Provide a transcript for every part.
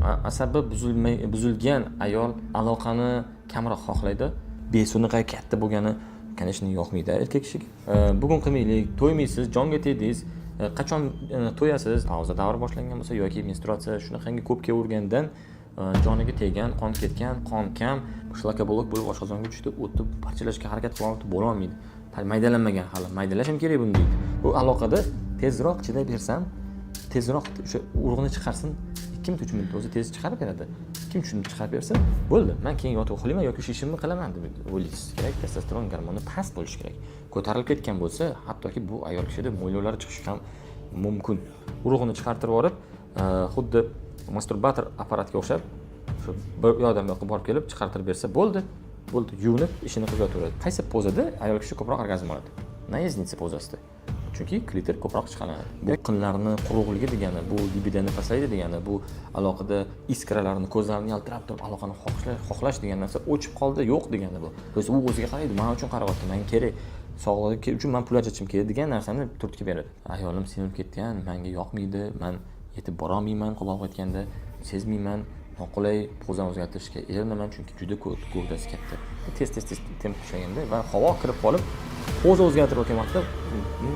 Asabi buzilmay buzilgan ayol aloqani kamroq xohlaydi. Besi unaqa katta bo'lgani, конечно, yoqmaydi erkak kishiga. Bugun qilmaylik, to'ymaysiz, jonga tegdingiz, qachon to'yasiz? Pauza davri boshlangan bo'lsa yoki menstruatsiya shunaqangi ko'p kelavergandan joniga tegan, qon ketgan, qon kam, шлакоблок bo'lib oshqozonga tushdi, o'tib parchalashga harakat qilyapti, bo'lolmaydi, maydalanmagan hali, maydalashim kerak buni deydi. Bu aloqada tezroq chidab bersam, tezroq o'sha urug'ni chiqarsin, 2 minut, 3 minut, o'zi tez chiqarib beradi, 2 minut, 3 minut chiqarib bersin, bo'ldi, man keyin yotib uxlayman yoki o'sha ishimni qilaman deb o'ylaysiz kerak. Testosteron gormoni past bo'lishi kerak. Ko'tarilib ketgan bo'lsa, hattoki bu ayol kishida mo'ylovlar chiqishi ham mumkin. Urug'ini chiqartirib yuborib, xuddi masturbator apparatga o'xshab, shu bir yoqdan bu yoqqa borib kelib chiqartirib bersa, bo'ldi, bo'ldi, yuvinib, ishini qilib yotaveradi. Qaysi pozada ayol kishi ko'proq orgazm oladi? Наездница pozasida, chunki klitor ko'proq chiqariladi. Bu qinlarni quruqligi degani, bu libidoni pasaydi degani, bu aloqada искра larni, ko'zlarini yaltirab turib aloqani xohlash degan narsa o'chib qoldi, yo'q degani bu. То есть u o'ziga qaraydi, man uchun qarayapti, manga kerak, sog'lig'i uchun man pul ajratishim kerak degan narsani turtki beradi. Ayolim semirib ketgan, manga yoqmaydi, man yetib borolmayman, qo'pol aytganda, sezmayman, noqulay, pozani o'zgartirishga erinaman, chunki juda gavdasi katta. Tez, tez, tez temp ushlaganda va havo kirib qolib, poza o'zgartirayotgan vaqtda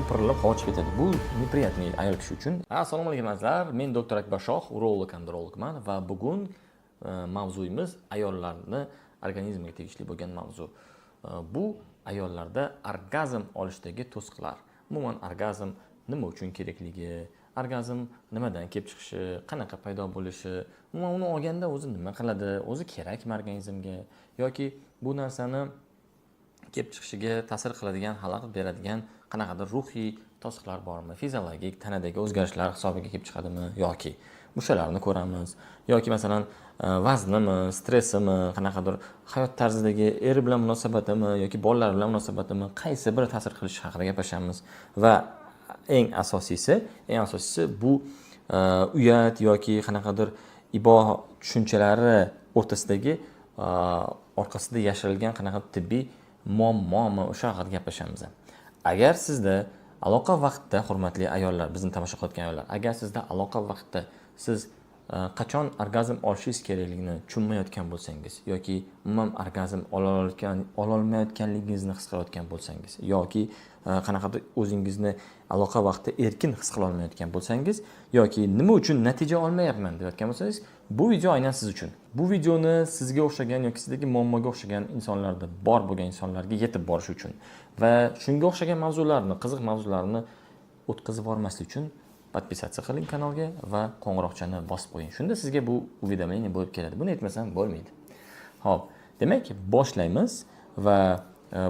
pirillab havo chiqib ketadi. Bu неприятный ayol kishi uchun. Assalomu alaykum, azizlar, men doktor Akbar Shoh, urolog, andrologman va bugun mavzuyimiz ayollarni organizmiga tegishli bo'lgan mavzu. Bu ayollarda orgazm olishdagi to'siqlar, umuman orgazm nima uchun kerakligi, orgazm nimadan kelib chiqishi, qanaqa paydo bo'lishi, umuman uni olganda o'zi nima qiladi, o'zi kerakmi organizmga yoki bu narsani kelib chiqishiga ta'sir qiladigan, xalaqit beradigan qanaqadir ruhiy to'siqlar bormi, fiziologik tanadagi o'zgarishlar hisobiga kelib chiqadimi yoki o'shalarni ko'ramiz, yoki masalan, vaznimi, stressimi, qanaqadir hayot tarzidagi eri bilan munosabatimi yoki bolalar bilan munosabatimi, qaysi biri ta'sir qilishi haqida gaplashamiz. Va eng asosiysi bu uyat yoki qanaqadir ibo tushunchalari o'rtasidagi orqasida yashirilgan qanaqadir tibbiy muammomi, o'sha haqida gaplashamiz. Agar sizda aloqa vaqtida, hurmatli ayollar, bizni tomosha qilayotgan ayollar, agar sizda aloqa vaqtida siz qachon orgazm olishingiz kerakligini tushunmayotgan bo'lsangiz yoki umuman orgazm ololmayotganligingizni his qilayotgan bo'lsangiz yoki qanaqadir o'zingizni aloqa vaqtida erkin his qilolmayotgan bo'lsangiz yoki nima uchun natija olmayapman deyotgan bo'lsangiz, bu video aynan siz uchun. Bu videoni sizga o'xshagan yoki sizdagi muammoga o'xshagan insonlarda bor bo'lgan insonlarga yetib borishi uchun va shunga o'xshagan mavzularni, qiziq mavzularni o'tkazib yubormaslik uchun подписаться qiling kanalga va qo'ng'iroqchani bosib qo'ying. Shunda sizga bu уведомление bo'lib keladi. Buni aytmasam bo'lmaydi. Ho'p, demak, boshlaymiz va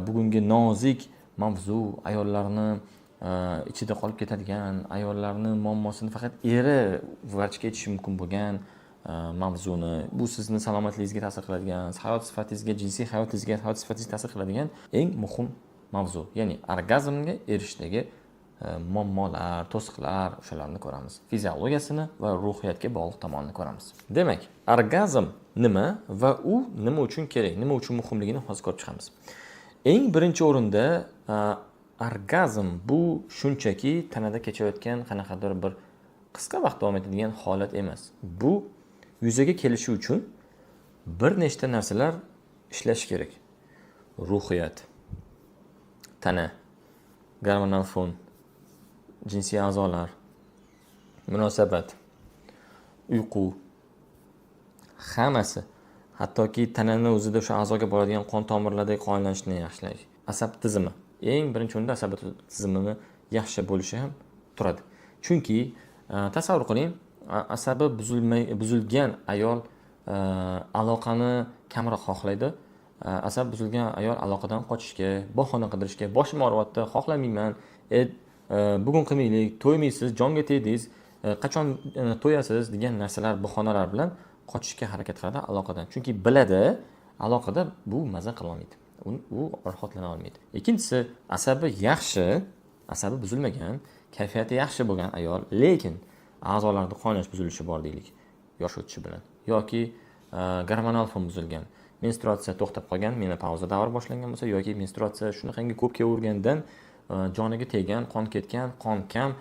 bugungi nozik mavzu, ayollarni ichida qolib ketadigan, ayollarni muammosini faqat eri vrachga aytishi mumkin bo'lgan mavzuni, bu sizni salomatligingizga ta'sir qiladigan, hayot sifatingizga, jinsiy hayotingizga, hayot sifatingizga ta'sir qiladigan eng muhim mavzu, ya'ni orgazmga erishishdagi muammolar, to'siqlar, o'shalarni ko'ramiz, fiziologiyasini va ruhiyatga bog'liq tomonini ko'ramiz. Demak, orgazm nima va u nima uchun kerak, nima uchun muhimligini hozir ko'rib chiqamiz. Eng birinchi o'rinda orgazm bu shunchaki tanada kechayotgan qanaqadir bir qisqa vaqt davom etadigan holat emas. Bu yuzaga kelishi uchun bir nechta narsalar ishlashi kerak: ruhiyat, tana, gormonal fon, jinsiy a'zolar, munosabat, uyqu, hammasi, hattoki tanani o'zida o'sha a'zoga boradigan qon tomirlardagi qon aylanishini yaxshilash, asab tizimi, eng birinchi o'rinda asab tizimini yaxshi bo'lishi ham turadi. Chunki tasavvur qiling, asabi buzilmay buzilgan ayol aloqani kamroq xohlaydi. Asab buzilgan ayol aloqadan qochishga, bahona qidirishga, boshim og'riyapti, xohlamayman, bugun qilmaylik, to'ymaysiz, jonga tegdingiz, qachon to'yasiz degan narsalar, bahonalar bilan qochishga harakat qiladi aloqadan, chunki biladi, aloqada bu maza qilolmaydi, u rohatlana olmaydi. Ikkinchisi, asabi yaxshi, asabi buzilmagan, kayfiyati yaxshi bo'lgan ayol, lekin a'zolarda qon aylanish buzilishi bor deylik, yosh o'tishi bilan, yoki gormonal fon buzilgan, menstruatsiya to'xtab qolgan, menopauza davri boshlangan bo'lsa yoki menstruatsiya shunaqangi ko'p kelavergandan joniga tegan, qon ketgan, qon kam,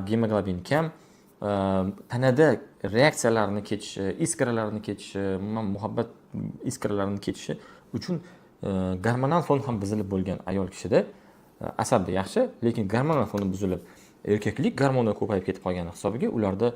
gemoglobin kam. Tanada reaksiyalarni kechishi, искра larni kechishi, umuman muhabbat искра larini kechishi uchun gormonal fon ham buzilib bo'lgan ayol kishida asabi yaxshi, lekin gormonal foni buzilib, erkaklik gormoni ko'payib ketib qolgani hisobiga ularda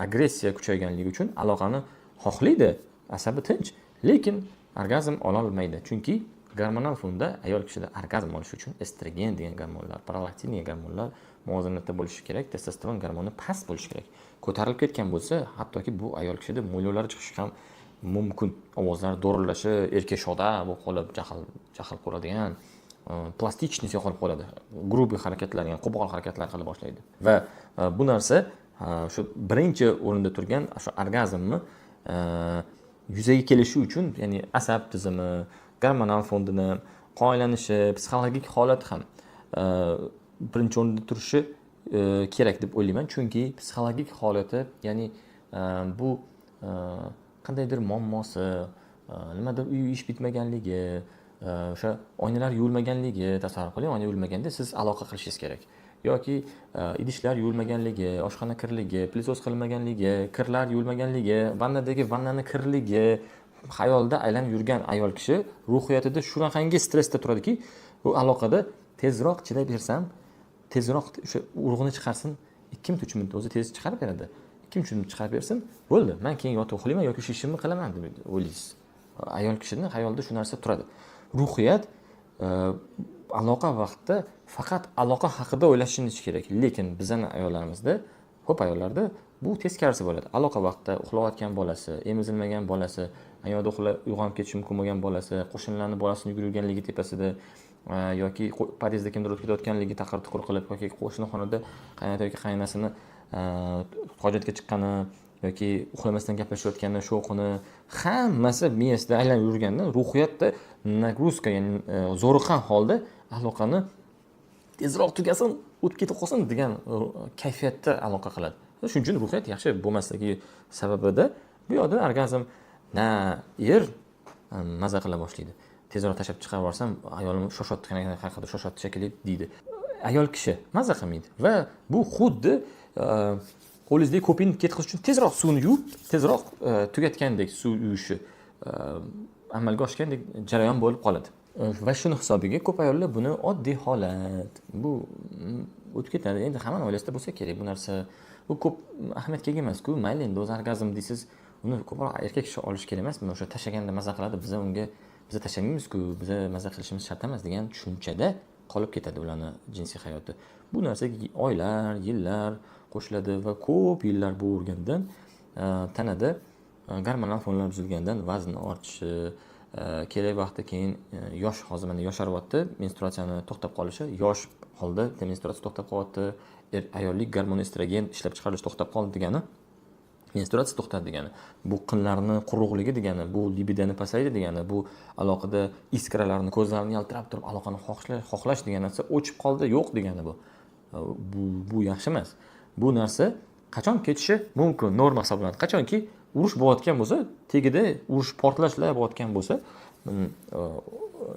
agressiya kuchayganligi uchun aloqani xohlaydi, asabi tinch, lekin orgazm ololmaydi. Chunki gormonal fonda ayol kishida orgazm olish uchun estrogen degan gormonlar, prolaktin degan gormonlar muvozanatda bo'lishi kerak, testosteron gormoni past bo'lishi kerak. Ko'tarilib ketgan bo'lsa, hattoki bu ayol kishida mo'ylovlar chiqishi ham mumkin. Ovozlari do'rillashi, erkashoda bo'lib qolib, jahl jahl ko'radigan, пластичность yo'qolib qoladi. Грубый harakatlar, ya'ni qo'pol harakatlar qila boshlaydi. Va bu narsa shu birinchi o'rinda turgan shu orgazmni yuzaga kelishi uchun, ya'ni asab tizimi, gormonal fondini, qon aylanishi, psixologik holat ham birinchi o'rinda turishi kerak deb o'ylayman. Chunki psixologik holati, ya'ni bu qandaydir muammosi, nimadir uy ish bitmaganligi, o'sha oynalar yuvilmaganligi. Tasavvur qiling, oyna yuvilmaganda siz aloqa qilishingiz kerak. Yoki idishlar yuvilmaganligi, oshxona kirligi, пылесос qilinmaganligi, kirlar yuvilmaganligi, vannadagi vannani kirligi xayolida aylanib yurgan ayol kishi ruhiyatida shunaqangi stressda turadiki, bu aloqada tezroq chidab bersam, tezroq o'sha urug'ini chiqarsin, 2 minut, 3 minut o'zi tez chiqarib beradi. 2 minut, 3 minut chiqarib bersin, bo'ldi. Men keyin yotib uxlayman yoki shu ishimni qilaman deb o'ylaysiz. Ayol kishini xayolida shu narsa turadi. Ruhiyat aloqa vaqtida faqat aloqa haqida o'ylashimiz kerak. Lekin bizani ayollarimizda, ko'p ayollarda bu teskarisi bo'ladi. Aloqa vaqtida uxlayotgan bolasi, emizilmagan bolasi, ayolda uxlab uyg'onib ketishi mumkin bo'lgan bolasi, qo'shnilarni bolasini yugurib yurganligi tepasida yoki podyezdda kimdir o'tib ketayotganligi taqir tuqur qilib yoki qo'shni xonada qaynota yoki qaynonasini hojatga chiqqani yoki uxlamasdan gaplashayotgani shovqini, hammasi miyasida aylanib yurganda ruhiyatda нагрузка, ya'ni zo'riqqan holda aloqani tezroq tugasin, o'tib ketib qolsin degan kayfiyatda aloqa qiladi. Shuning uchun ruhiyat yaxshi bo'lmasligi sababida bu yoqda orgazm na er maza qila boshlaydi. Tezroq tashlab chiqarib yuborsam, ayolim shoshyapti, qayerqadir shoshyapti shekilli deydi. Ayol kishi maza qilmaydi va bu xuddi qo'lingizdagi ko'pikni ketkazish uchun tezroq suvni yuvib, tezroq tugatgandek suv yuvishi amalga oshgandek jarayon bo'lib qoladi. Va shuni hisobiga ko'p ayollar buni oddiy holat, bu o'tib ketadi, endi hammani oilasida bo'lsa kerak bu narsa, bu ko'p ahamiyatga ega emas-ku, mayli endi o'zi orgazm deysiz, uni ko'proq erkak kishi olishi kerak emasmi, o'sha tashlaganda maza qiladi, biza unga biza tashlamaymiz-ku, biza maza qilishimiz shart emas degan tushunchada qolib ketadi ularni jinsiy hayoti. Bu narsaga oylar, yillar qo'shiladi va ko'p yillar bo'lavergandan tanada gormonal fonlar buzilgandan vazn ortishi, kerak vaqtda keyin yosh, hozir mana yosharyapti, menstruatsiyani to'xtab qolishi, yosh holda menstruatsiya to'xtab qolyapti, ayollik gormon estrogen ishlab chiqarilishi to'xtab qoldi degani, menstruatsiya to'xtadi degani, bu qinlarni quruqligi degani, bu libidoni pasaydi degani, bu aloqada искра larni, ko'zlarini yaltirab turib aloqani xohlash degan narsa o'chib qoldi, yo'q degani bu. Bu yaxshi emas. Bu narsa qachon ketishi mumkin, norma hisoblanadi? Qachonki urush bo'layotgan bo'lsa, tagida urush portlashlar bo'layotgan bo'lsa,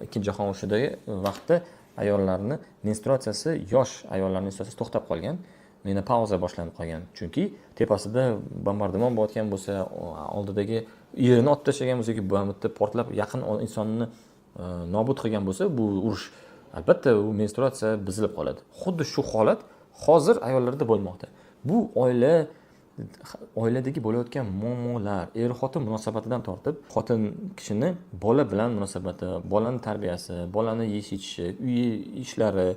Ikkinchi jahon urushidagi vaqtda ayollarni menstruatsiyasi, yosh ayollarning menstruatsiyasi to'xtab qolgan, menopauza boshlanib qolgan. Chunki tepasida bombardimon bo'layotgan bo'lsa, oldidagi erini otib tashlagan bo'lsa yoki bu yerda portlab yaqin insonni nobud qilgan bo'lsa, bu urush, albatta u menstruatsiya buzilib qoladi. Xuddi shu holat hozir ayollarda bo'lmoqda. Bu oiladagi bo'layotgan muammolar, er xotin munosabatidan tortib, xotin kishini bola bilan munosabati, bolani tarbiyasi, bolani yeyish ichishi, uy ishlari,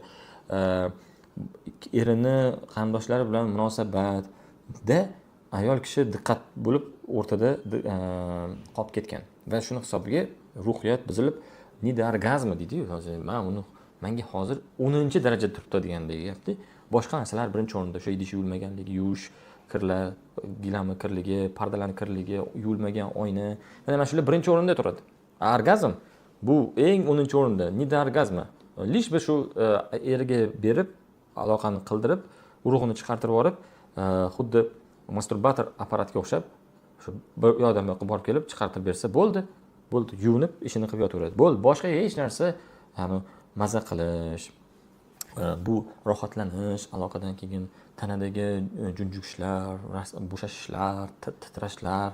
erini qarindoshlari bilan munosabatda ayol kishi diqqat bo'lib o'rtada qolib ketgan va shuni hisobiga ruhiyat buzilib, не до оргазма deydiyu. Hozir man uni, manga hozir 10-darajada turibdi degandek gapda. Boshqa narsalar birinchi o'rinda, o'sha idish yuvilmaganligi, yuvish, kirlar, gilamni kirligi, pardalarni kirligi, yuvilmagan oyna, mana shular birinchi o'rinda turadi. Orgazm bu eng 10-o'rinda, не до оргазма, лишь бы shu eriga berib, aloqani qildirib, urug'ini chiqartirib yuborib, xuddi masturbator apparatga o'xshab shu bir u yoqdan bu yoqqa borib kelib chiqartirib bersa bo'ldi, bo'ldi, yuvinib ishini qilib yotaveradi, bo'ldi. Boshqa hech narsa, maza qilish. Bu rohatlanish, aloqadan keyin tanadagi junjukishlar, bo'shashishlar, titrashlar,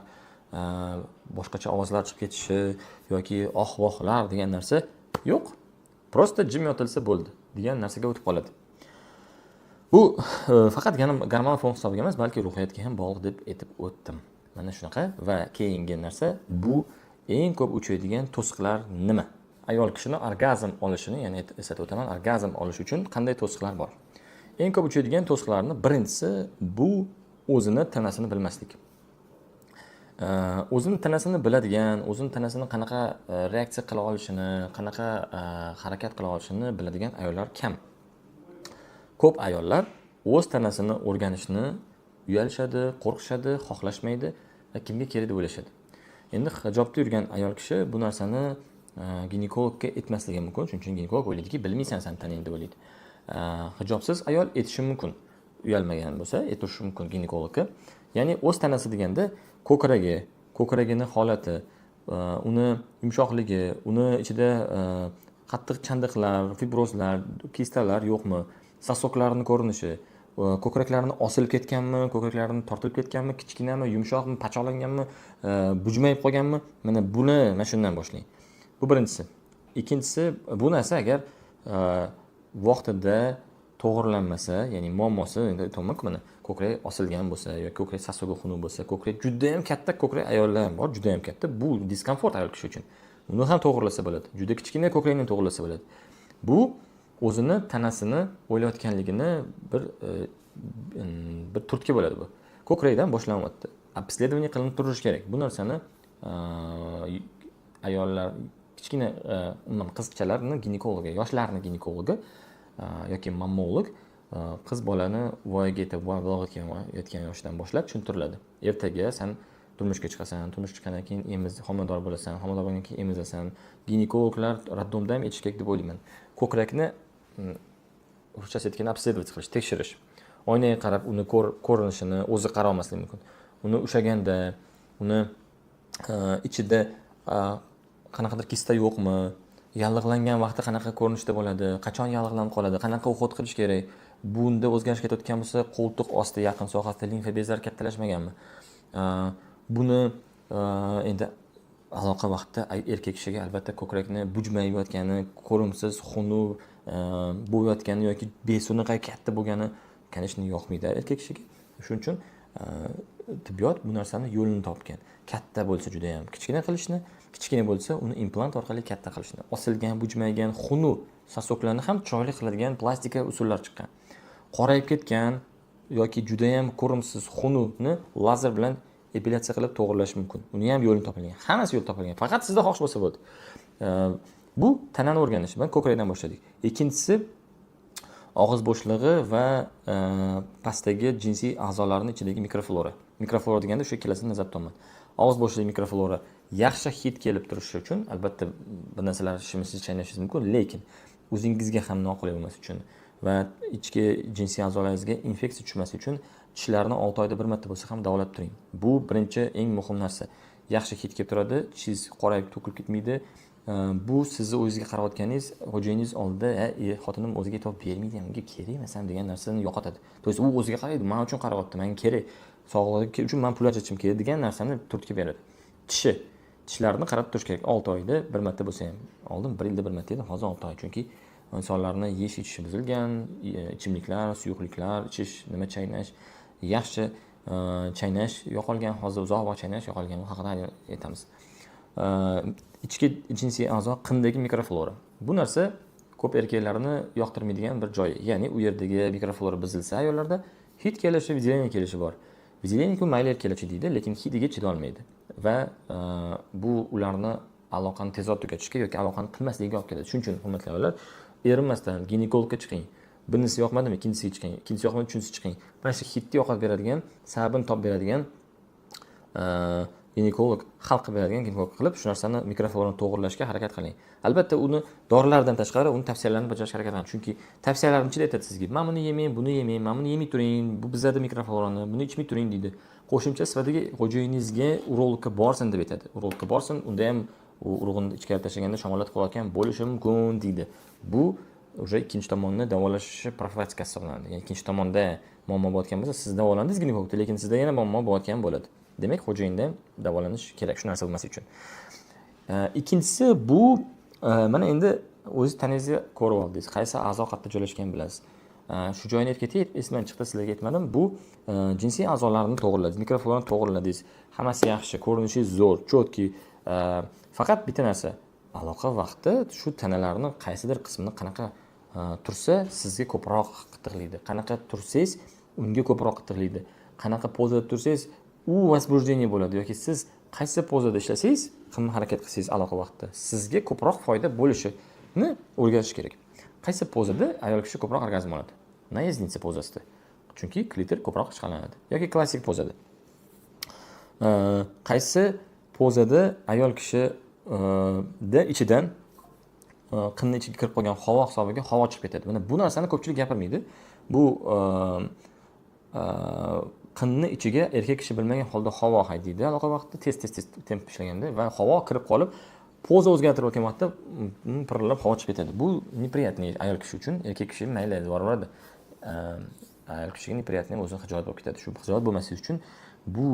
boshqacha ovozlar chiqib ketishi yoki oh vohlar degan narsa yo'q. Просто jim yotilsa bo'ldi degan narsaga o'tib qoladi. Bu faqat gormonal fon hisobiga emas, balki ruhiyatga ham bog'liq deb aytib o'tdim. Mana shunaqa. Va keyingi narsa, bu eng ko'p uchraydigan to'siqlar nima? Ayol kishini orgazm olishini, ya'ni eslatib o'taman, orgazm olish uchun qanday to'siqlar bor? Eng ko'p uchraydigan to'siqlarni birinchisi bu o'zini tanasini bilmaslik. O'zini tanasini biladigan, o'zini tanasini qanaqa reaksiya qila olishini, qanaqa harakat qila olishini biladigan ayollar kam. Ko'p ayollar o'z tanasini o'rganishni uyalishadi, qo'rqishadi, xohlashmaydi va kimga kerak deb o'ylashadi. Endi hijobda yurgan ayol kishi bu narsani ginekologga aytmasligi mumkin, shuning uchun ginekolog o'ylaydiki, bilmaysan san tanangni deb o'ylaydi. Hijobsiz ayol aytishi mumkin, uyalmagan bo'lsa aytishi mumkin ginekologga. Ya'ni o'z tanasi deganda ko'kragi, ko'kragini holati, uni yumshoqligi, uni ichida qattiq chandiqlar, fibrozlar, kistalar yo'qmi, сосок larni ko'rinishi, ko'kraklarini osilib ketganmi, ko'kraklarini tortilib ketganmi, kichkinami, yumshoqmi, pachoqlanganmi, bujmayib qolganmi, mana buni, mana shundan boshlang. Bu birinchisi. Ikkinchisi, bu narsa agar vaqtida to'g'rilanmasa, ya'ni muammosi, endi aytyapmanku, mana ko'krak osilgan bo'lsa yoki ko'krak сосок i xunuk bo'lsa, ko'krak judayam katta ko'krak ayollar ham bor, judayam katta, bu diskomfort ayol kishi uchun. Uni ham to'g'irlasa bo'ladi. Juda kichkina ko'krakni ham to'g'irlasa bo'ladi. Bu o'zini tanasini o'ylayotganligini bir turtki bo'ladi bu. Ko'krakdan boshlanyapti. Обследование qilinib turishi kerak. Bu narsani ayollar, kichkina umuman qizchalarni ginekologi, yoshlarni ginekologi yoki mammolog qiz bolani voyaga yetib, balog'atga yetgan yoshidan boshlab tushuntiriladi. Ertaga san turmushga chiqasan, turmushga chiqqandan keyin homilador bo'lasan, homilador bo'lgandan keyin emizasan. Ginekologlar роддом da ham aytish kerak deb o'ylayman. Ko'krakni, ruschasi aytganda, обследовать qilish, tekshirish. Oynaga qarab uni ko'rinishini o'zi qarab olmasligi mumkin. Uni ushlaganda, uni ichida qanaqadir kista yo'qmi, yallig'langan vaqtda qanaqa ko'rinishda bo'ladi, qachon yallig'lanib qoladi, qanaqa уход qilish kerak, bunda o'zgarish ketayotgan bo'lsa, qo'ltiq osti yaqin sohasida limfa bezlari kattalashmaganmi? Buni endi aloqa vaqtida erkak kishiga albatta ko'krakni bujmayib yotgani, ko'rimsiz, xunuk bo'layotgani yoki besi unaqa katta bo'lgani, конечно, yoqmaydi erkak kishiga. Shuning uchun tibbiyot bu narsani yo'lini topgan. Katta bo'lsa judayam kichkina qilishni, kichkina bo'lsa uni implant orqali katta qilishni, osilgan, bujmaygan, xunuk сосок larni ham chiroyli qiladigan plastika usullar chiqqan. Qorayib ketgan yoki judayam ko'rimsiz xunukni lazer bilan epilyatsiya qilib to'g'irlash mumkin. Uni ham yo'lini topilgan. Hammasi yo'l topilgan. Faqat sizda xohish bo'lsa bo'ldi. Bu tanani o'rganish. Mana ko'krakdan boshladik. Ikkinchisi, og'iz bo'shlig'i va pastdagi jinsiy a'zolarning ichidagi mikroflora. Mikroflora deganda o'sha ikkalasini nazarda tutaman. Og'iz bo'shlig'i mikroflora yaxshi hid kelib turishi uchun albatta bir narsalar shimsiz chaynashingiz mumkin, lekin o'zingizga ham noqulay bo'lmasi uchun va ichki jinsiy a'zolaringizga infeksiya tushmasi uchun tishlarni 6 oyda bir marta bo'lsa ham davolab turing. Bu birinchi eng muhim narsa. Yaxshi hid kelib turadi, tishingiz qorayib to'kilib ketmaydi. Bu sizni o'zingizga qarayotganingiz, xo'jayiningiz oldida xotinim o'ziga e'tibor bermaydi ham, unga kerak emas ham degan narsani yo'qotadi. То есть u o'ziga qaraydi, man uchun qarayapti, menga kerak, sog'lig'i uchun man pul ajratishim kerak degan narsani turtki beradi. Tishi, tishlarni qarab turish kerak 6 oyda bir marta bo'lsa ham. Oldin bir yilda bir marta edi, hozir 6 oy, chunki insonlarni yeyish ichishi buzilgan, ichimliklar, suyuqliklar ichish, nima chaynash, yaxshi chaynash yo'qolgan, hozir uzoq vaqt chaynash yo'qolgan, bu haqida aytamiz. Ichki jinsiy a'zo qindagi mikroflora. Bu narsa ko'p erkaklarni yoqtirmaydigan bir joyi. Ya'ni u yerdagi mikroflora buzilsa ayollarda hid kelishi, выделение kelishi bor. Выделение ku mayli, erkaklar deydi, lekin hidiga chidolmaydi va bu ularni aloqani tezroq tugatishga yoki aloqani qilmasligiga olib keladi. Shuning uchun, hurmatli ayollar, erinmasdan ginekologga chiqing. Birinchisi yoqmadimi, ikkinchisiga chiqing, ikkinchisi yoqmadi, uchinchisiga chiqing. Mana shu hidni yo'qotib beradigan, sababini topib beradigan ginekolog, hal qilib beradigan ginekolog qilib, shu narsani, mikroflorani to'g'irlashga harakat qiling. Albatta uni dorilardan tashqari uni tavsiyalarini bajarishga harakat qiling. Chunki tavsiyalarni ichida aytadi sizga: mana buni yemang, buni yemang, mana buni yemay turing, bu buzadi mikroflorani, buni ichmay turing deydi. Qo'shimcha sifatida xo'jayiningizga urologga borsin deb aytadi. Urologga borsin, unda ham u urug'ini ichkari tashlaganda shamollatib qo'yayotgan bo'lishi mumkin deydi. Bu Уже ikkinchi tomonni davolash profilaktikasi hisoblanadi. Ya'ni ikkinchi tomonda muammo bo'layotgan bo'lsa, siz davolandingiz ginekologda, lekin sizda yana muammo bo'layotgan bo'ladi. Demak, xo'jayinda ham davolanish kerak shu narsa bo'lmasligi uchun. Ikkinchisi bu mana endi o'z tanangizni ko'rib oldingiz, qaysi a'zo qayerda joylashganini bilasiz. Shu joyini aytib ketay, esimdan chiqdi, sizlarga aytmadim. Bu jinsiy a'zolarni to'g'irladingiz, mikroflorani to'g'irladingiz, hammasi yaxshi, ko'rinishingiz zo'r, четкий. Faqat bitta narsa: aloqa vaqti shu tanalarni qaysidir qismini qanaqa tursa, sizga ko'proq qitiqlaydi, qanaqa tursangiz, unga ko'proq qitiqlaydi, qanaqa pozada tursangiz, u возбуждение bo'ladi yoki siz qaysi pozada ishlasangiz, qimma harakat qilsangiz, aloqa vaqtida sizga ko'proq foyda bo'lishini o'rganish kerak. Qaysi pozada ayol kishi ko'proq orgazm oladi? Наездница pozasida, chunki klitor ko'proq ishqalanadi, yoki klassik pozada. Qaysi pozada ayol kishida ichidan qinni ichiga kirib qolgan havo hisobiga havo chiqib ketadi? Mana bu narsani ko'pchilik gapirmaydi. Bu qinni ichiga erkak kishi bilmagan holda havo haydaydi aloqa vaqtida, tez, tez, tez temp ishlaganda va havo kirib qolib, poza o'zgartirayotgan vaqtda pirillab havo chiqib ketadi. Bu неприятный ayol kishi uchun. Erkak kishi mayli, boraveradi. Ayol kishiga неприятный, o'zi xijolat bo'lib ketadi. Shu xijolat bo'lmasligi uchun, bu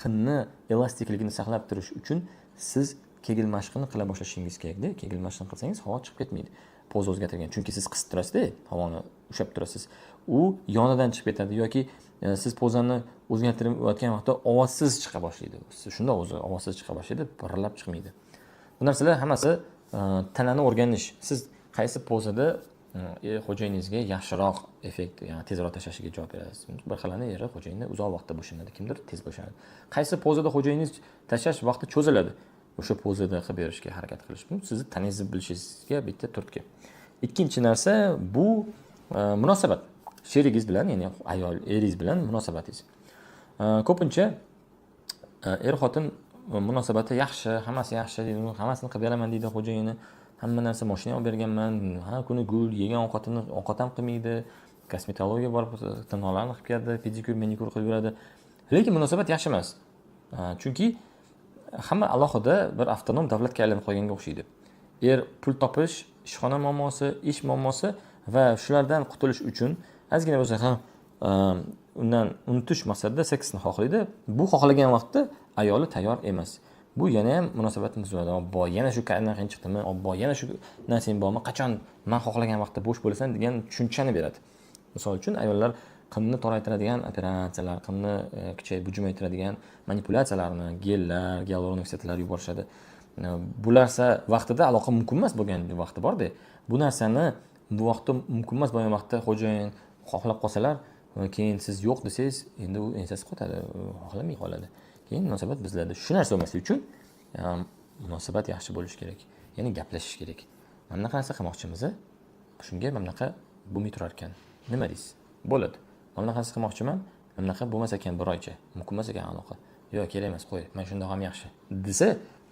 qinni elastikligini saqlab turish uchun siz Kegel mashqini qila boshlashingiz kerakda. Kegel mashqini qilsangiz, havo chiqib ketmaydi poza o'zgartirgan, chunki siz qisib turasizda, havoni ushlab turasiz, u yonidan chiqib ketadi yoki siz pozani o'zgartirayotgan vaqtda ovozsiz chiqa boshlaydi. Shunda o'zi ovozsiz chiqa boshlaydi, pirillab chiqmaydi. Bu narsalar hammasi tanani o'rganish. Siz qaysi pozada xo'jayiningizga yaxshiroq effekt, ya'ni tezroq tashlashiga javob berasiz. Bir xilani eri, xo'jayini uzoq vaqtda bo'shanadi, kimdir tez bo'shanadi. Qaysi pozada xo'jayiningiz tashlash vaqti cho'ziladi, o'sha pozada qilib berishga harakat qilish. Bu sizni tanangizni bilishingizga bitta turtki. Ikkinchi narsa bu munosabat sherigingiz bilan, ya'ni ayol eringiz bilan munosabatingiz. Ko'pincha er xotin munosabati yaxshi, hammasi yaxshi, hammasini qilib beraman deydi xo'jayini, hamma narsa, moshina olib berganman, har kuni gul, yegan ovqatini ovqat ham qilmaydi, kosmetologiya borib tirnoqlarni qilib keladi, pedikyur, manikyur qilib yuradi, lekin munosabat yaxshi emas. Chunki hamma alohida bir avtonom davlatga aylanib qolganga o'xshaydi. Er pul topish, ishxona muammosi, ish muammosi va shulardan qutulish uchun, ozgina bo'lsa ham undan unutish maqsadida seksni xohlaydi. Bu xohlagan vaqtda ayoli tayyor emas. Bu yana ham munosabatni buzadi. Obbo, yana shu qanaqa chiqdimi, obbo, yana shu narsang bormi, qachon man xohlagan vaqtda bo'sh bo'lasan, degan tushunchani beradi. Misol uchun, ayollar qinni toraytiradigan operatsiyalar, qinni kichik bujumaytiradigan manipulyatsiyalarni, gellar, gialuron kislotalar yuborishadi. Bu narsa vaqtida aloqa mumkin emas bo'lgan vaqti borda. Bu narsani bu vaqtda mumkin emas bo'lgan vaqtda xo'jayin xohlab qolsalar, keyin siz yo'q desangiz, endi u ensasi qotadi, u xohlamay qoladi, keyin munosabat buziladi. Shu narsa bo'lmasligi uchun munosabat yaxshi bo'lishi kerak, ya'ni gaplashish kerak. Mana bunaqa narsa qilmoqchimiz, shunga mana bunaqa bo'lmay turar ekan, nima deysiz? Bo'ladi. Mana bunaqa narsa qilmoqchiman, mana bunaqa bo'lmas ekan, bir oycha mumkin emas ekan aloqa. Yo'q, kerak emas, qo'y, man shundoq ham yaxshi, desa,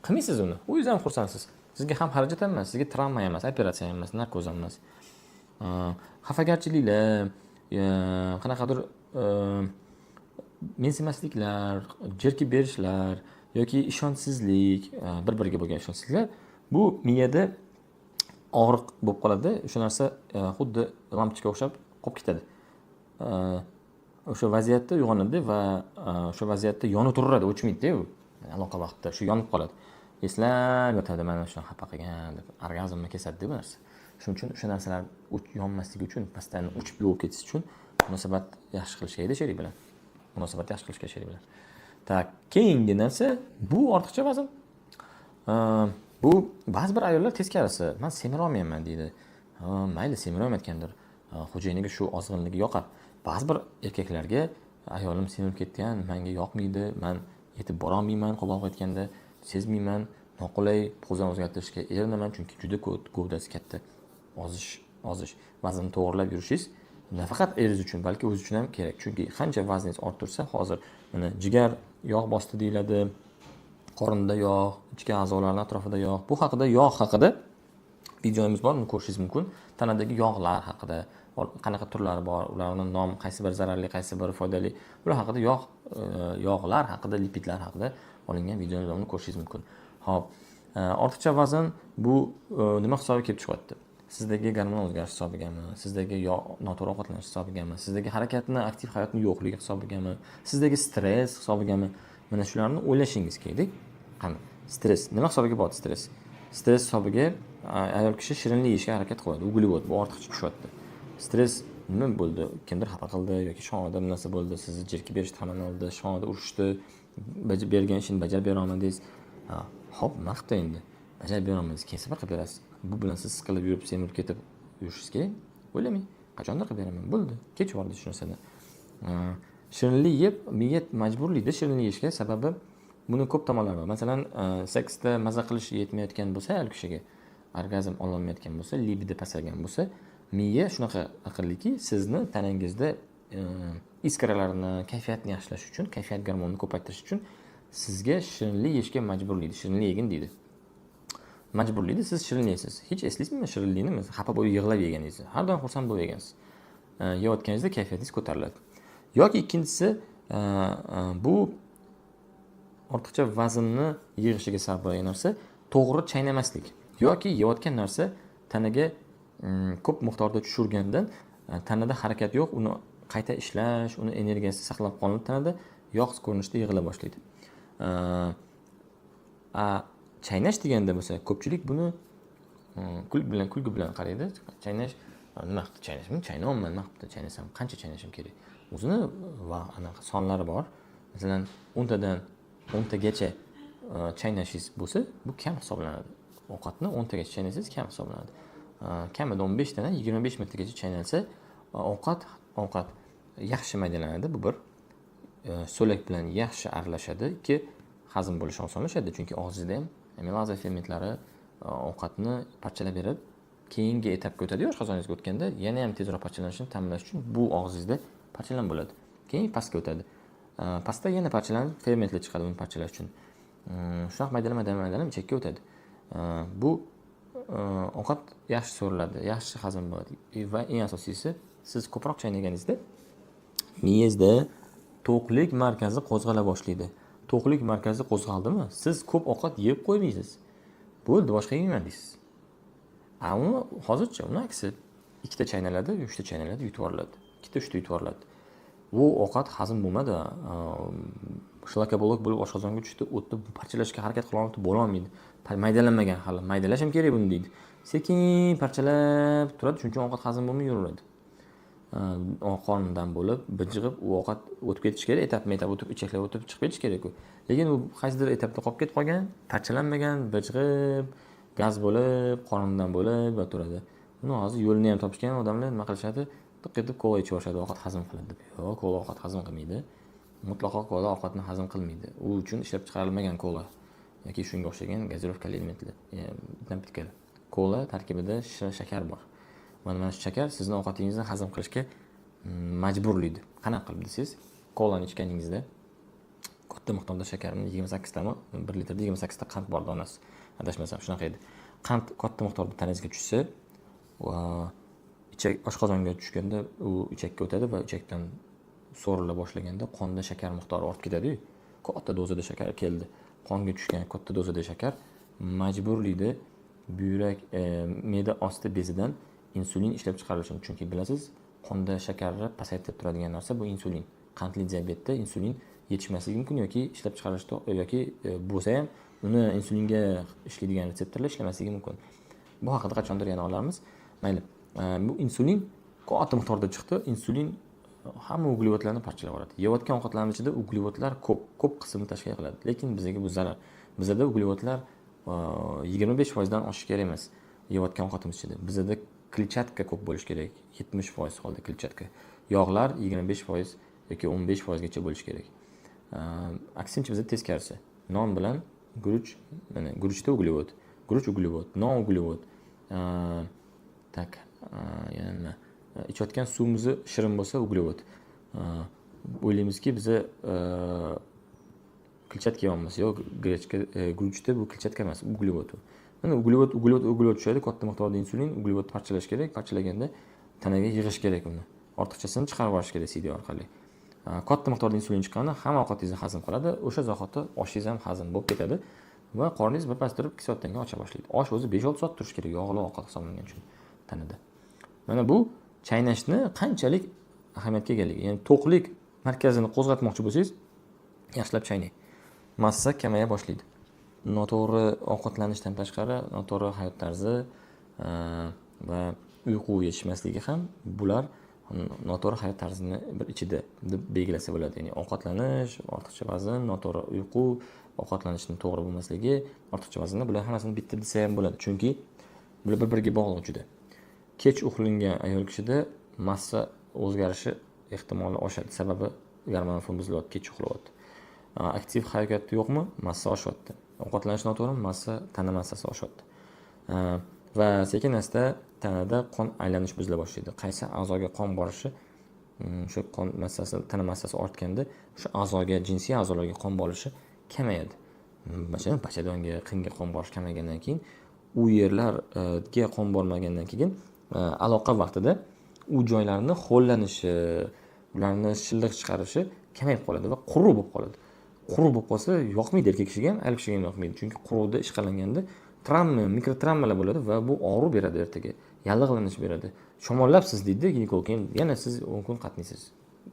qilmaysiz uni. O'zingiz ham xursandsiz, sizga ham xarajat ham emas, sizga travma ham emas, operatsiya ham emas, narkoz ham emas. Xafagarchiliklar, qanaqadir mensimasliklar, jerkib berishlar yoki ishonchsizlik, bir biriga bo'lgan ishonchsizliklar, bu miyada og'riq bo'lib qoladi. O'sha narsa xuddi lampochka o'xshab qolib ketadi. O'sha vaziyatda uyg'onadi va o'sha vaziyatda yonib turaveradi, o'chmaydida u. Aloqa vaqtida shu yonib qoladi, eslab yotadi, mana shu xafa qilgan deb, orgazmni kesadida bu narsa. Shuning uchun o'sha narsalar yonmasligi uchun, постоянно o'chib yo'q ketishi uchun munosabat yaxshi qilish kerakda sherik bilan, munosabat yaxshi qilish kerak sherik bilan. Так, keyingi narsa bu ortiqcha vazn. Bu ba'zi bir ayollar teskarisi, man semirolmayapman, deydi. Ha, mayli, semirolmayotgandir, xo'jayiniga shu ozg'inligi yoqar. Ba'zi bir erkaklarga ayolim semirib ketgan, manga yoqmaydi, man yetib borolmayman, qo'pol qilib aytganda, sezmayman, noqulay, pozani o'zgartirishga erinaman, chunki juda gavdasi katta. Ozish, ozish, vaznni to'g'irlab yurishingiz nafaqat eringiz uchun, balki o'zi uchun ham kerak, chunki qancha vazningiz orttirsa, hozir mana jigar yog' bosdi deyiladi, qorinda yog', ichki a'zolarni atrofida yog'. Bu haqida, yog' haqida videomiz bor, uni ko'rishingiz mumkin. Tanadagi yog'lar haqida, qanaqa turlari bor, ularni nom, qaysi biri zararli, qaysi biri foydali, ular haqida, yog' yog'lar haqida, lipidlar haqida olingan videomiz bor, uni ko'rishingiz mumkin. Ho'p, ortiqcha vazn bu nima hisobiga kelib chiqyapti? Sizdagi gormonal o'zgarish hisobigami, sizdagi yo noto'g'ri ovqatlanish hisobigami, sizdagi harakatni, aktiv hayotni yo'qligi hisobigami, sizdagi stress hisobigami? Mana shularni o'ylashingiz kerak. Qani, stress nima hisobiga bo'ladi? Stress, stress hisobiga ayol kishi shirinlik yeyishga harakat qiladi, углевод bu ortiqcha tushyapti. Stress nima bo'ldi? Kimdir xafa qildi yoki ishxonada bir narsa bo'ldi, sizni jerkib berishdi hammani oldida, ishxonada urishdi, bergan ishini bajarib bera olmadingiz. Ha, ho'p, nima qilibdi endi, bajarib bera olmadingiz, keyin safar qilib berasiz. Bu bilan siz siqilib yurib, semirib ketib yurishingiz kerak? O'ylamang, qachondir qilib beraman, bo'ldi, kechib yubordi shu narsani. Shirinlik yeb, miya majburlaydi shirinlik yeyishga. Sababi, buni ko'p tomonlari bor. Masalan, seksda maza qilish yetmayotgan bo'lsa, ayol kishiga orgazm ololmayotgan bo'lsa, libido pasaygan bo'lsa, miya shunaqa aqlliki, sizni tanangizda искра larni, kayfiyatni yaxshilash uchun, kayfiyat gormonini ko'paytirish uchun sizga shirinlik yeyishga majburlaydi. Shirinlik yegin deydi, majburlaydi, siz shirinlik yeysiz. Hech eslaysizmi shirinlikni, masalan, xafa bo'lib yig'lab yeganingizni? Har doim xursand bo'lib yegansiz. Yeyotganingizda kayfiyatingiz ko'tariladi. Yoki ikkinchisi, bu ortiqcha vaznni yig'ishiga sabab bo'lgan narsa to'g'ri chaynamaslik yoki yeyotgan narsa tanaga ko'p miqdorda tushirgandan tanada harakat yo'q, uni qayta ishlash, uni energiyasi saqlab qolinib, tanada yog' ko'rinishida yig'ila boshlaydi. A chaynash deganda bo'lsa, ko'pchilik buni kulgi bilan kulgi bilan qaraydi. Chaynash nima qilibdi, chaynash, chaynayapman, nima qilibdi, chaynasam qancha chaynashim kerak? O'zini va anaqa sonlari bor. Masalan, 10 tadan 10 tagacha chaynashingiz bo'lsa, bu kam hisoblanadi. Ovqatni 10 tagacha chaynasangiz, kam hisoblanadi. Kamida 15 tadan 25 martagacha chaynalsa, ovqat yaxshi maydalanadi, bu bir, so'lak bilan yaxshi aralashadi, ikki, hazm bo'lishi osonlashadi, chunki og'zingizda ham amilaza fermentlari ovqatni parchalab berib, keyingi etapga o'tadiyu. Oshqozoningizga o'tganda yana ham tezroq parchalanishini ta'minlash uchun bu og'zingizda parchalanib bo'ladi, keyin pastga o'tadi. Pastda yana parchalanib, fermentlar chiqadi uni parchalash uchun. Shunaqa maydalab, maydalab, maydalab ichakka o'tadi. Bu ovqat yaxshi so'riladi, yaxshi hazm bo'ladi va eng asosiysi, siz ko'proq chaynaganingizda miyangizda to'qlik markazi qo'zg'ala boshlaydi. To'qlik markazi qo'zg'aldimi, siz ko'p ovqat yeb qo'ymaysiz, bo'ldi, boshqa yemayman deysiz. A uni hozircha, uni aksi, ikkita chaynaladi, uchta chaynaladi, yutib yuboriladi, ikkita, uchta yutib yuboriladi. Bu ovqat hazm bo'lmadi, шлакоблок bo'lib oshqozonga tushdi, o'tni parchalashga harakat qilolmabdi, bo'lolmaydi, maydalanmagan hali, maydalash ham kerak buni deydi, sekin parchalab turadi. Shuning uchun ovqat hazm bo'lmay yuraveradi. Qornidan bo'lib, bijig'ib, u ovqat o'tib ketishi kerak, etapma etap o'tib, ichaklar o'tib chiqib ketishi kerak u, lekin u qaysidir etapda qolib ketib qolgan, parchalanmagan, bijg'ib, gaz bo'lib, qorindan bo'lib yotaveradi. Buni hozir yo'lini ham topishgan odamlar. Nima qilishadi? Tiq etib kola ichib yuborishadi, ovqat hazm qiladi deb. Yo'q, kola ovqat hazm qilmaydi, mutlaqo kola ovqatni hazm qilmaydi. U uchun ishlab chiqarilmagan kola yoki shunga o'xshagan газировка li elementlar, напитка lar. Kola tarkibida shira shakar bor. Mana shu shakar sizni ovqatingizni hazm qilishga majburlaydi. Qanaqa qilib desangiz, kolani ichganingizda katta miqdorda shakar, 28 tami, 1 litrda 28 ta qand bor donasi, adashmasam, shunaqa edi. Qand katta miqdorda tanangizga tushsa va ichak, oshqozonga tushganda, u ichakka o'tadi va ichakdan so'rila boshlaganda qonda shakar miqdori ortib ketadiyu. Katta dozada shakar keldi, qonga tushgan katta dozada shakar majburlaydi buyrak, me'da osti bezidan insulin ishlab chiqarilishini. Chunki bilasiz, qonda shakarni pasaytirib turadigan narsa bu insulin. Qandli diabetda insulin yetishmasligi mumkin yoki ishlab chiqarilish yoki bo'lsa ham, uni insulinga ishlaydigan retseptorlar ishlamasligi mumkin. Bu haqida qachondir yana olarmiz, mayli. Bu insulin katta miqdorda chiqdi. Insulin hamma uglevodlarni parchalab yuboradi. Yeyotgan ovqatlarimiz ichida uglevodlar ko'p, ko'p qismini tashkil qiladi, lekin bizga bu zarar. Bizada uglevodlar 25 foizdan oshishi kerak emas yeyotgan ovqatimiz ichida. Bizada kletchatka ko'p bo'lishi kerak, 70% holda kletchatka, yog'lar 25% yoki 15 foizgacha bo'lishi kerak. Aksincha, bizda teskarisi: non bilan guruch. Mana, guruchda uglevod, guruch uglevod, non uglevod. Так, yana nima? Ichayotgan suvimizni shirin bo'lsa, uglevod. O'ylaymizki, biza kletchatka yeyapmiz. Yo'q, гречка, guruchda bu kletchatka emas, uglevod u. Mana, uglevod, uglevod, uglevod tushadi, katta miqdorda insulin, uglevod parchalash kerak, parchalaganda tanaga yig'ish kerak, uni ortiqchasini chiqarib yuborish kerak siydik orqali. Katta miqdorda insulin chiqqanda hamma ovqatingizni hazm qiladi, o'sha zahoti oshingiz ham hazm bo'lib ketadi va qorningiz birpas turib, 2 soatdan keyin ocha boshlaydi. Osh o'zi 5-6 soat turishi kerak, yog'li ovqat hisoblangani uchun. tanada. Mana bu chaynashni qanchalik ahamiyatga egaligi. Ya'ni to'qlik markazini qo'zg'atmoqchi bo'lsangiz, yaxshilab chaynang. Massa kamaya boshlaydi. Noto'g'ri ovqatlanishdan tashqari, noto'g'ri hayot tarzi va uyqu yetishmasligi ham bular noto'g'ri hayot tarzini bir ichida deb belgilasa bo'ladi. Ya'ni ovqatlanish, ortiqcha vazn, noto'g'ri uyqu, ovqatlanishning to'g'ri bo'lmasligi, ortiqcha vaznni, bular hammasini bitta desa ham bo'ladi. Chunki bular bir-biriga bog'liq juda. Kech uxlangan ayol kishida massa o'zgarishi ehtimoli oshadi. Sababi gormonal fon buzilyapti, kech uxlayapti. Aktiv harakat yo'qmi? Massa oshyapti. Ovqatlanish noto'g'rimi? Massa, tana massasi oshyapti. Va sekin asta tanada qon aylanish buzila boshlaydi. Qaysi a'zoga qon borishi, o'sha qon massasi, tana massasi ortganda o'sha a'zoga, jinsiy a'zolarga qon borishi kamayadi. Masalan, bachadonga, qinga qon borish kamaygandan keyin, u yerlarga qon bormagandan keyin aloqa vaqtida u joylarni ho'llanishi, ularni shilliq chiqarishi kamayib qoladi va quruq bo'lib qoladi. Quruq bo'lib qolsa, yoqmaydi erkak kishiga ham, ayol kishiga ham yoqmaydi. Chunki quruqda ishqalanganda travma, mikrotravmalar bo'ladi va bu og'riq beradi ertaga, yallig'lanish beradi. Shamollabsiz deydi ginekolog, keyin yana siz 10 kun qatnaysiz.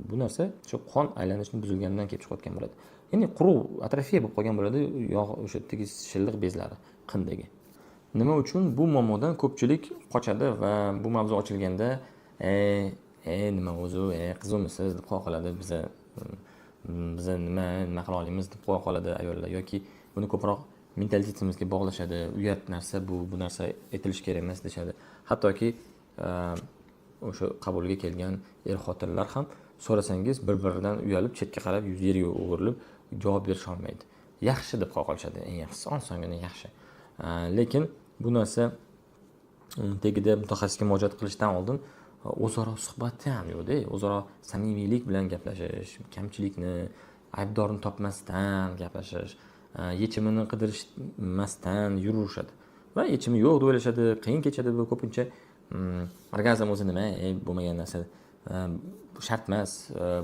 Bu narsa shu qon aylanishini buzilganidan kelib chiqayotgan bo'ladi. Ya'ni quruq, atrofiya bo'lib qolgan bo'ladi yog' o'sha yerdagi shilliq bezlari qindagi. Nima uchun bu muammodan ko'pchilik qochadi va bu mavzu ochilganda nima o'zi, qizimisiz deb qo'ya qoladi, biza nima qila olamiz deb qo'ya qoladi ayollar, yoki buni ko'proq mentalitetimizga bog'lashadi, uyat narsa bu, bu narsa aytilishi kerak emas deshadi. Hattoki o'sha qabulga kelgan er xotinlar ham so'rasangiz, bir biridan uyalib, chetga qarab, yuzi yerga o'girilib javob berisha olmaydi. Yaxshi deb qo'ya qolishadi, eng yaxshisi, osongina yaxshi. Lekin bu narsa tagida mutaxassisga murojaat qilishdan oldin o'zaro suhbatda ham yo'qda, o'zaro samimiylik bilan gaplashish, kamchilikni, aybdorni topmasdan gaplashish, yechimini qidirishmasdan yuraverishadi va yechimi yo'q deb o'ylashadi, qiyin kechadi bu ko'pincha. Orgazm o'zi nima, bo'lmagan narsa, shart emas,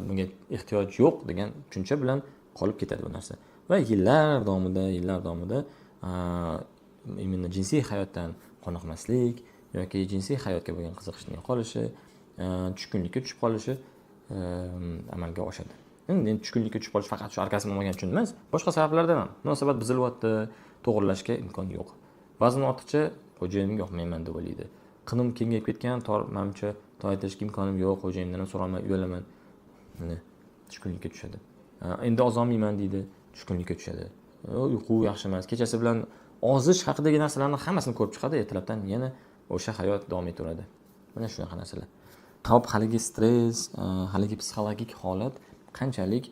bunga ehtiyoj yo'q degan tushuncha bilan qolib ketadi bu narsa va yillar davomida именно jinsiy hayotdan qoniqmaslik yoki jinsiy hayotga bo'lgan qiziqishning yo'qolishi, tushkunlikka tushib qolishi amalga oshadi. Endi tushkunlikka tushib qolish faqat shu orgazm olmagan uchun emas, boshqa sabablardan ham. Munosabat buzilyapti, to'g'irlashga imkon yo'q. Vazn ortiqcha, xo'jayinimga yoqmayman deb o'ylaydi. Qinim kengayib ketgan, tor, manimcha toraytirishga imkonim yo'q, xo'jayinimdan ham so'rolmay uyalaman. Mana tushkunlikka tushadi. Endi ozolmayman deydi, tushkunlikka tushadi. Uyqu yaxshi emas, kechasi bilan ozish haqidagi narsalarni hammasini ko'rib chiqadi, ertalabdan yana o'sha hayot davom etaveradi. Mana shunaqa narsalar. Hop, haligi stress, haligi psixologik holat qanchalik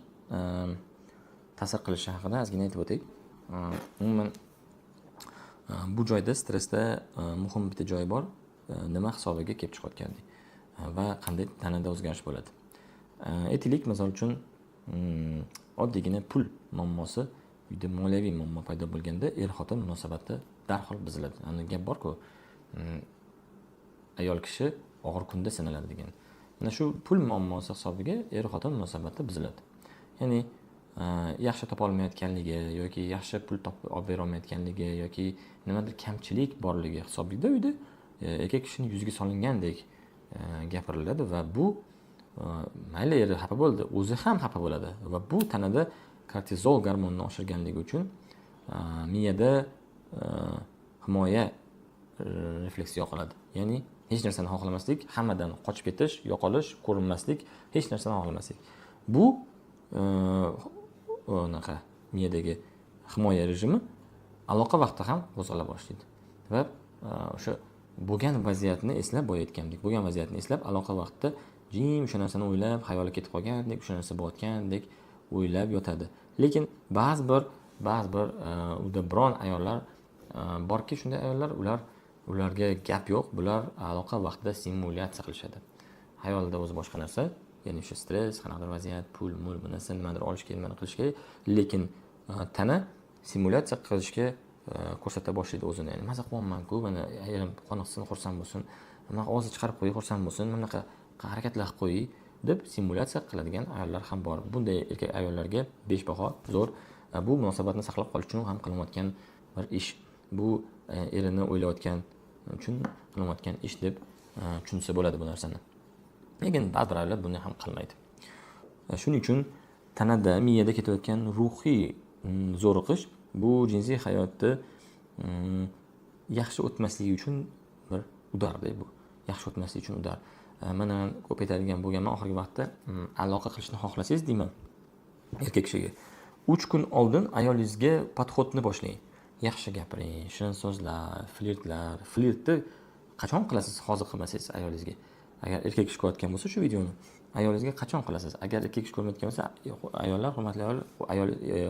ta'sir qilishi haqida ozgina aytib o'tay. Umuman bu joyda stressda muhim bitta joyi bor. Nima hisobiga kelib chiqayotganlik va qanday tanada o'zgarish bo'ladi. Aytaylik, misol uchun, oddiygina pul muammosi, uyda moliyaviy muammo paydo bo'lganda er xotin munosabati darhol buziladi. Ani gap borku, ayol kishi og'ir kunda sinaladi degan. Mana shu pul muammosi hisobiga er xotin munosabati buziladi. Ya'ni yaxshi topolmayotganligi yoki yaxshi pul topib olib berolmayotganligi yoki nimadir kamchilik borligi hisobida uyda erkak kishini yuziga solingandek gapiriladi va bu mayli eri xafa bo'ldi, o'zi ham xafa bo'ladi va bu tanada kortizol gormonini oshirganligi uchun miyada himoya refleksi yo'qoladi. Ya'ni hech narsani xohlamaslik, hammadan qochib ketish, yo'qolish, ko'rinmaslik, hech narsani xohlamaslik. Bu unaqa miyadagi himoya rejimi aloqa vaqtida ham qo'zg'ala boshlaydi va o'sha bo'lgan vaziyatni eslab, boya aytgandek, bo'lgan vaziyatni eslab, aloqa vaqtida jim o'sha narsani o'ylab, xayoli ketib qolgandek, o'sha narsa bo'layotgandek o'ylab yotadi. Lekin ba'zi bir unda biron ayollar borki, shunday ayollar, ularga gap yo'q, bular aloqa vaqtida simulyatsiya qilishadi. Xayolida o'zi boshqa narsa, ya'ni o'sha stress, qanaqadir vaziyat, pul, mul, bu narsa, nimadir olish kerak, nimadir qilish kerak, lekin tana simulyatsiya qilishga ko'rsata boshlaydi o'zini. Ya'ni maza qilyapman-ku, mana erim qoniqsin, xursand bo'lsin, bunaqa ovozni chiqarib qo'yay, xursand bo'lsin, bunaqa harakatlar qilib qo'yay deb simulyatsiya qiladigan ayollar ham bor. Bunday erkak ayollarga 5 baho, zo'r. Bu munosabatni saqlab qolish uchun ham qilinayotgan bir ish. Bu erini o'ylayotgan uchun qilinayotgan ish deb tushunsa bo'ladi bu narsani. Lekin ba'zi bir ayollar buni ham qilmaydi. Shuning uchun tanada, miyada ketayotgan ruhiy zo'riqish bu jinsiy hayotni yaxshi o'tmasligi uchun bir удар da bu. Yaxshi o'tmasligi uchun удар. Mana ko'p aytadigan bo'lganman oxirgi vaqtda, aloqa qilishni xohlasangiz deyman erkak kishiga. 3 kun oldin ayolingizga подход ni boshlang. Yaxshi gapiring, shirin so'zlar, flirtlar. Flirtni qachon qilasiz hozir qilmasangiz ayolingizga? Agar erkak kishi ko'rayotgan bo'lsa shu videoni, ayolingizga qachon qilasiz? Agar erkak kishi ko'rmayotgan bo'lsa, ayollar, hurmatli ayol, ayol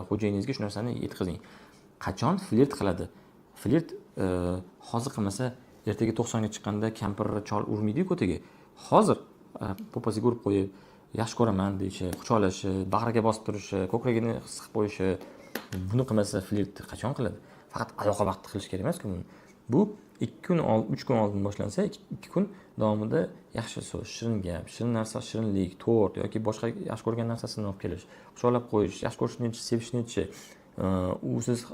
xo'jayiningizga shu narsani yetkazing. Qachon flirt qiladi? Flirt hozir qilmasa, ertaga 90 ga chiqqanda kampir, chol urmaydi-yu ko'tiga. Hozir попа siga urib qo'yib, yaxshi ko'raman deyishi, quchoqlashi, bag'riga bosib turishi, ko'kragini his qilib qo'yishi, buni qilmasa flirtni qachon qiladi? Faqat aloqa vaqtida qilish kerak emas-ku buni. Bu 2 kun oldin, 3 kun oldin boshlansa, 2 kun davomida yaxshi so'z, shirin gap, shirin narsa, shirinlik, tort yoki boshqa yaxshi ko'rgan narsasini olib kelish, quchoqlab qo'yish, yaxshi ko'rishini aytish, sevishini aytishi, usiz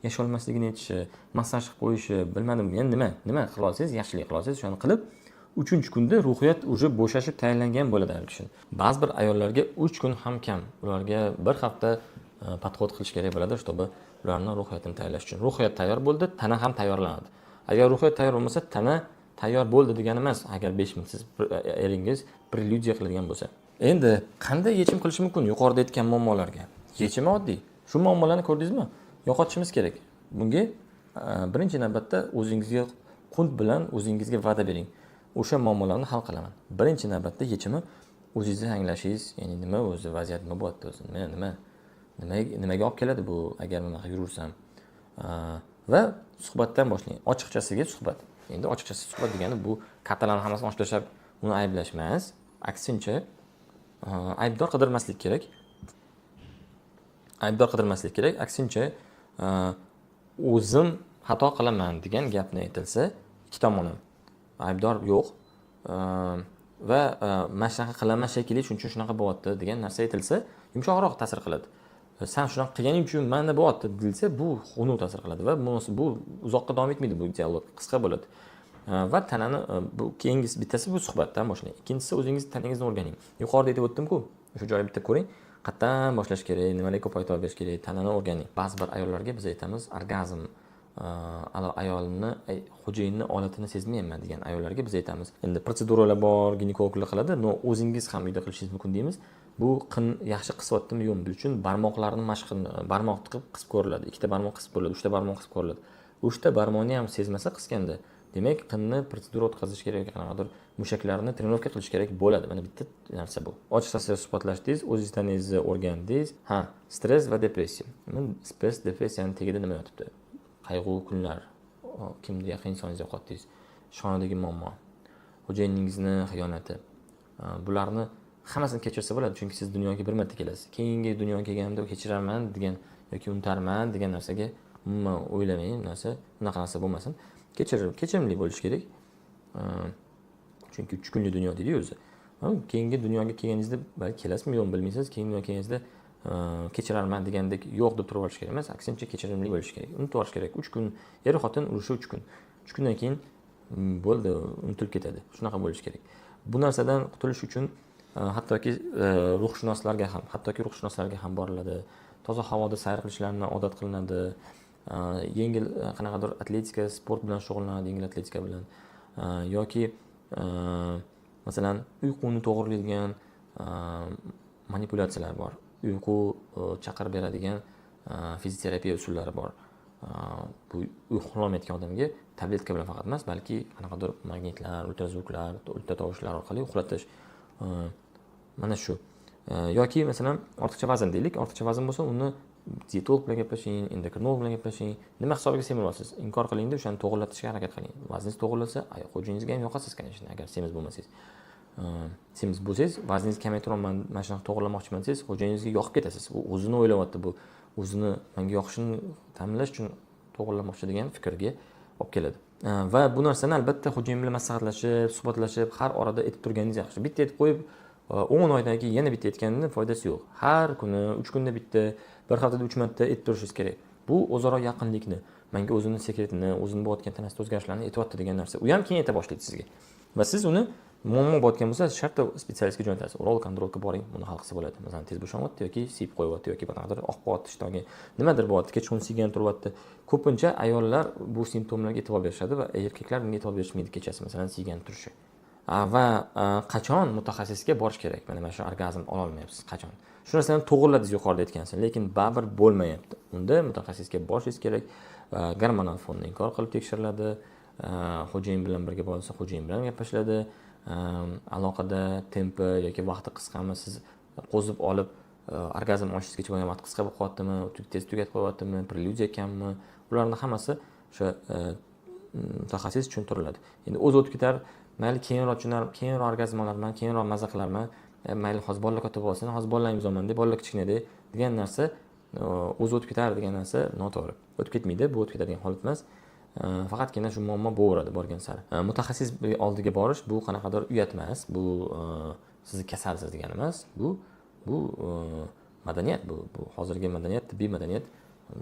yasholmasligini aytishi, massaj qilib qo'yishi, bilmadim, yana nima qila olsangiz, yaxshilik qila olsangiz, o'shani qilib, 3-kunda ruhiyat уже bo'shashib tayyorlangan bo'ladi ayol kishini. Ba'zi bir ayollarga 3 kun ham kam. Ularga bir hafta подход qilish kerak bo'ladi, чтобы ularni ruhiyatini tayyorlash uchun. Ruhiyat tayyor bo'ldi, tana ham tayyorlanadi. Agar ruhiyat tayyor bo'lmasa, tana tayyor bo'ldi degani emas, agar 5 minut siz eringiz prelyudiya qiladigan bo'lsa. Endi qanday yechim qilish mumkin yuqorida aytgan muammolarga? Yechimi oddiy. Shu muammolarni ko'rdingizmi? Yo'qotishimiz kerak. Bunga birinchi navbatda o'zingizga qunt bilan o'zingizga va'da bering. O'sha muammolarni hal qilaman. Birinchi navbatda yechimi o'zingizni anglashingiz, ya'ni nima o'zi, vaziyat nima bo'lyapti o'zi, nima nimaga olib keladi bu, agar bunaqa yuraversam. Va suhbatdan boshlang. Ochiqchasiga suhbat. Endi ochiqchasi suhbat degani bu kartalarni hammasini ochib tashlab uni ayblash emas. Aksincha, aybdor qidirmaslik kerak. Aybdor qidirmaslik kerak. Aksincha, o'zim xato qilaman degan gapni aytilsa, ikki tomon ham aybdor yo'q va mana shunaqa qilaman shekilli, shuning uchun shunaqa bo'lyapti degan narsa aytilsa, yumshoqroq ta'sir qiladi. San shunaqa qilganing uchun mana bo'lyapti deyilsa, bu xunuk ta'sir qiladi va bu uzoqqa davom etmaydi, bu dialog qisqa bo'ladi. Va tanani bu keyingisi, bittasi bu suhbatdan boshlang. Ikkinchisi, o'zingiz tanangizni o'rganing. Yuqorida aytib o'tdim-ku, o'sha joyni bitta ko'ring. Qayerdan boshlash kerak, nimalarga ko'p e'tibor berish kerak, tanani o'rganing. Ba'zi bir ayollarga biz aytamiz, orgazm ayolni, xo'jayinni olatini sezmayapman degan ayollarga biz aytamiz. Endi protseduralar bor, ginekologlar qiladi, но o'zingiz ham uyda qilishingiz mumkin deymiz. Bu qin yaxshi qisyaptimi, yo'qmi bilish uchun barmoqlarni mashqini, barmoq tiqib qisib ko'riladi. Ikkita barmoq qisib ko'riladi, uchta barmoq qisib ko'riladi. Uchta barmoqni ham sezmasa qisganda, demak, qinni protsedura o'tkazish kerak yoki qanaqadir mushaklarni тренировка qilish kerak bo'ladi. Mana bitta narsa bu. Ochiqchasiga suhbatlashdingiz, o'zingiz tanangizni o'rgandingiz. Ha, stress va depressiya. Stress, depressiyani tagida nima yotibdi? Qayg'u kunlar, kimni yaqin insoningizni yo'qotdingiz, ishxonadagi muammo, xo'jayiningizni xiyonati. Bularni hammasini kechirsa bo'ladi, chunki siz dunyoga bir marta kelasiz. Keyingi dunyoga kelganimda kechirarman degan yoki unutarman degan narsaga umuman o'ylamang, narsa unaqa narsa bo'lmasin. Kechirimli bo'lish kerak. Chunki 3 kunlik dunyo deydi o'zi. Keyingi dunyoga kelganingizda balki kelasizmi, yo'qmi bilmaysiz. Keyingi dunyoga kelganingizda kechirarman degandek yo'q deb turib olish kerak emas, aksincha kechirimli bo'lish kerak. Unutib yuborish kerak. 3 kun er xotin urushi 3 kun. 3 kundan keyin bo'ldi, unutilib ketadi. Shunaqa bo'lishi kerak. Bu narsadan qutulish uchun hattoki ruhshunoslarga ham boriladi. Toza havoda sayr qilishlarini odat qilinadi. Yengil qanaqadir atletika, sport bilan shug'ullanadi, yengil atletika bilan. Yoki masalan, uyquni to'g'rilaydigan manipulyatsiyalar bor. Uyqu chaqirib beradigan fizioterapiya usullari bor. Bu uxlolmayotgan odamga tabletka bilan faqat emas, balki qanaqadir magnitlar, ultrazvuklar, ultratovushlar orqali uxlatish. Mana shu. Yoki masalan, ortiqcha vazn deylik, ortiqcha vazn bo'lsa, uni dietolog bilan gaplashing, endokrinolog bilan gaplashing. Nima hisobiga semiryapsiz? Inkor qilingda, o'shani to'g'irlatishga harakat qiling. Vazningiz to'g'irlasa, xo'jayiningizga ham yoqasiz, конечно, agar semiz bo'lmasangiz. Semiz bo'lsangiz, vazningizni kamaytiryapman, mana shunaqa to'g'irlamoqchiman desangiz, xo'jayiningizga yoqib ketasiz. U o'zini o'ylayapti, bu o'zini menga yoqishini ta'minlash uchun to'g'irlamoqchi degan fikrga olib keladi. Va bu narsani albatta xo'jayin bilan maslahatlashib, suhbatlashib, har orada aytib turganingiz yaxshi. Bitta aytib qo'yib, 10 oydan keyin yana bitta aytganini foydasi yo'q. Har kuni, 3 kunda bitta, bir haftada 3 marta aytib turishingiz kerak. Bu o'zaro yaqinlikni, menga o'zini sekretini, o'zini bo'layotgan tanasida o'zgarishlarni aytyapti degan narsa. U ham keyin ayta boshlaydi sizga. Va siz uni muammo bo'layotgan bo'lsa, shartta специалист ga jo'natasiz. Urolog, andrologga boring, buni hal qilsa bo'ladi. Masalan, tez bo'shanyapti yoki siyib qo'yyapti yoki qanaqadir oqib qolyapti ishtonga, nimadir bo'lyapti, kechqurun siygan turyapti. Ko'pincha ayollar bu simptomlarga e'tibor berishadi va erkaklar bunga e'tibor berishmaydi kechasi, masalan, siygan turishi. Va qachon mutaxassisga borish kerak? Mana shu orgazm ololmayapsiz, qachon? Shu narsani to'g'irladingiz yuqorida aytgansiz, lekin baribir bo'lmayapti. Unda mutaxassisga borishingiz kerak. Gormonal fonni inkor qilib tekshiriladi. Xo'jayin bilan birga bo'lsa, xo'jayin bilan gaplashiladi. Aloqada tempi yoki vaqti qisqami, siz qo'zib olib orgazm olishingizgacha bo'lgan vaqt qisqa bo'lib qolyaptimi, tez tugatib qo'yyaptimi, prelyudiya kammi, bularni hammasi o'sha mutaxassis tushuntiriladi. Endi o'zi o'tib ketar, mayli keyinroq tushunar, keyinroq orgazm olarman, keyinroq maza qilarman, mayli hozir bolalar katta bo'lsin, hozir bolalar emizolman deb, bolalar kichkina degan narsa, o'zi o'tib ketar degan narsa noto'g'ri. O'tib ketmaydi, bu o'tib ketadigan holat emas. Faqatgina shu muammo bo'laveradi borgan sari. Mutaxassis oldiga borish bu qanaqadir uyat emas, bu sizni kasalsiz degani emas, bu madaniyat, bu hozirgi madaniyat, tibbiy madaniyat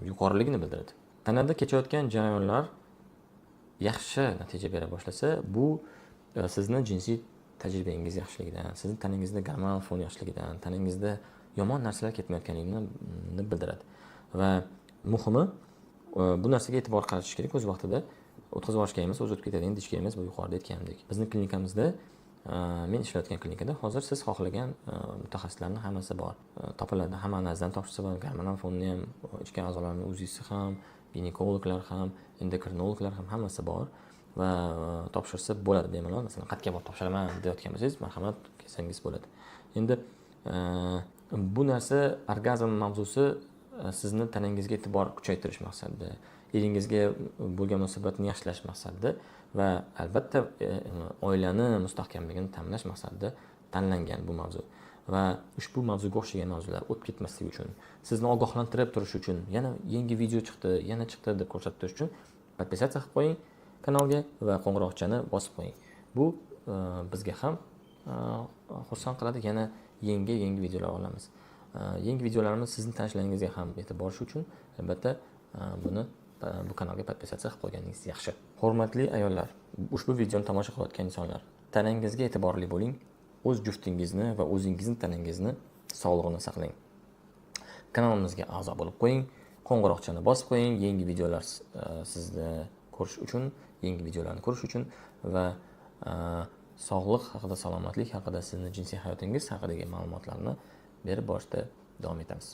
yuqoriligini bildiradi. Tanada kechayotgan jarayonlar yaxshi natija bera boshlasa, bu sizni jinsiy tajribangiz yaxshiligidan, sizni tanangizda gormonal fon yaxshiligidan, tanangizda yomon narsalar ketmayotganligini bildiradi. Va muhimi, bu narsaga e'tibor qaratish kerak o'z vaqtida, o'tkazib yuborish kerak emas, o'zi o'tib ketadigan deyish kerak emas, bu yuqorida aytganimdek. Bizni klinikamizda, men ishlayotgan klinikada hozir siz xohlagan mutaxassislarni hammasi bor. Topiladi, hamma analizdan topshirsa bo'ladi, gormonal fonni ham, ichki a'zolarni УЗИ si ham, ginekologlar ham, endokrinologlar ham, hammasi bor va topshirsa bo'ladi bemalol. Masalan, qayerga borib topshiraman deyotgan bo'lsangiz, marhamat, kelsangiz bo'ladi. Endi bu narsa, orgazm mavzusi sizni tanangizga e'tibor kuchaytirish maqsadida, eringizga bo'lgan munosabatni yaxshilash maqsadida va albatta oilani mustahkamligini ta'minlash maqsadida tanlangan bu mavzu. Va ushbu mavzuga o'xshagan mavzular o'tib ketmasligi uchun, sizni ogohlantirib turish uchun, yana yangi video chiqdi, yana chiqdi deb ko'rsatib turish uchun подписаться qilib qo'ying kanalga va qo'ng'iroqchani bosib qo'ying. Bu bizga ham xursand qiladi, yana yangi yangi videolar olamiz. Yangi videolarimiz sizni tanishlaringizga ham yetib borishi uchun albatta buni bu kanalga подписаться qilib qo'yganingiz yaxshi. Hurmatli ayollar, ushbu videoni tomosha qilayotgan insonlar, tanangizga e'tiborli bo'ling, o'z juftingizni va o'zingizni tanangizni sog'lig'ini saqlang. Kanalimizga a'zo bo'lib qo'ying, qo'ng'iroqchani bosib qo'ying, yangi videolar sizni ko'rish uchun, yangi videolarni ko'rish uchun va sog'liq haqida, salomatlik haqida, sizni jinsiy hayotingiz haqidagi ma'lumotlarni berib borishda davom etamiz.